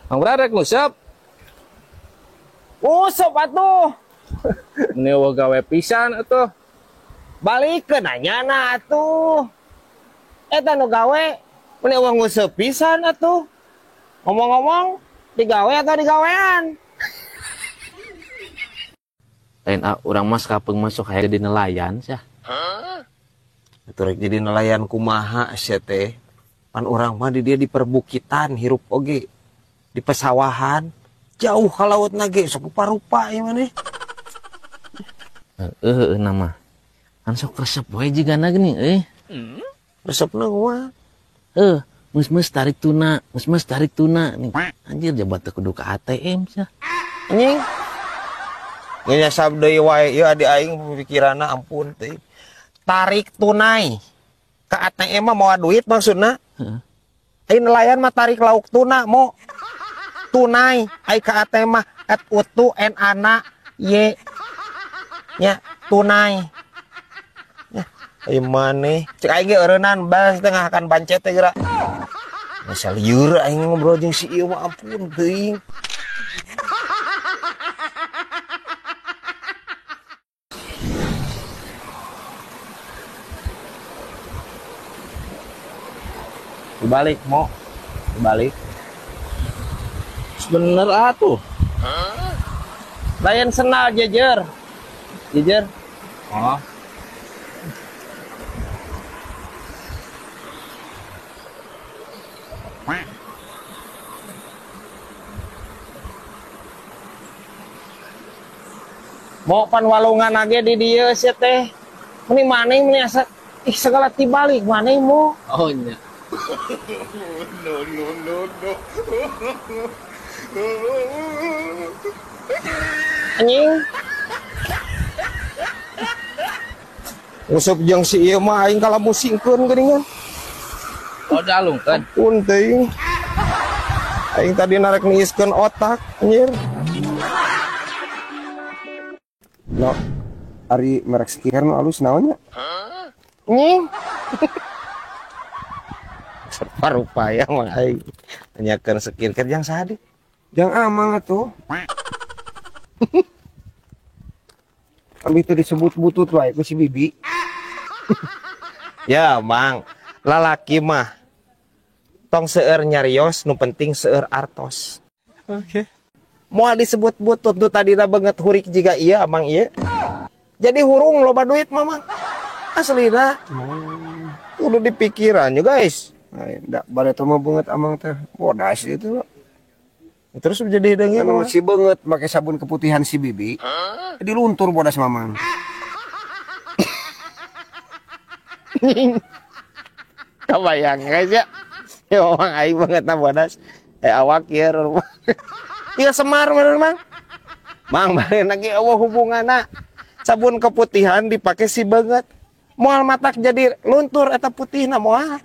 Mang Bra rek nguseup. Useup atuh. Meni eueuh gawe pisan atuh. Balikeun nanyana atuh. Eta nu gawe meni eueuh nguseup pisan atuh. Ngomong-ngomong, digawe atau digawean? Lain ah, urang mah sakapeung masuk hayang jadi nelayan sia. Atuh rek jadi nelayan kumaha sia teh. Pan urang mah di dia di perbukitan hirup oge. Di pesawahan jauh ka laut na ge sok rupa-rupa ieu maneh. Heeh, heueuh nama. Kan sok resep we jigana geuning euy. Resepna kumaha? Heuh, mus-mus tarik tuna, mus-mus tarik tuna nih. Anjir jabat teu kudu ka ATM sia. Anjing. Nyasab deui wae ieu adi aing pikiranna ampun teuing. Tarik tunai. Ka ATM mah mawa duit maksudna. Heeh. Ai nelayan mah tarik lauk tuna mo. Tunai ai ka ATM mah et utu n ana y. Nya tunai. Nya ai maneh cek aing ge eureunnan bas tengah akan pancet teh geura. Masa lieur aing ngobrol jeung si ieu mah ampun teuing. Dibalik mo. Dibalik. Bener atuh. Lain senal jejer. Jejer. Oh. Mau pan walungan age di dieu sia teh. Meni maneh meni asa ih segala tibalik maneh mo. Oh nya. No, no, no, no. Anjing. Nguseup jeung si ieu mah aing kalah musingkeun geuningan. Oh dalungkeun. Ampun teuing. Aing tadi narek niiskeun otak anjir. No, ari merek skincare nu alus naon nya? Anjing. Rupa-rupa ya mah aing. Nanyakeun skincare jang saha deui? Jang amang atuh. Abi teh disebut butut wae ku si Bibi. Ya, Mang. Lalaki mah tong seueur nyarios, nu penting seueur artos. Oke. Moal disebut butut nu tadina banget hurik jiga ieu amang ieu. Jadi hurung loba duit mah, Mang. Aslina. Kudu dipikiran ya, guys. Ai, da bareto mah beungeut amang teh bodas itu. Terus jadi hideungnya Anu mah. si beungeut make sabun keputihan si Bibi. Jadi luntur bodas mamang. Kebayang guys ya. Ya mamang aing banget na bodas. Awak ieu. Ieu semar bener Mang. Mang bari lagi eueuh hubunganna. Sabun keputihan dipake si beungeut. Moal matak jadi luntur eta putihna moal.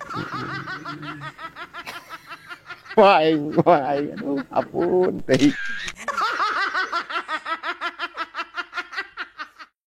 Wah, aing, wah, aing, aduh, ampun teh.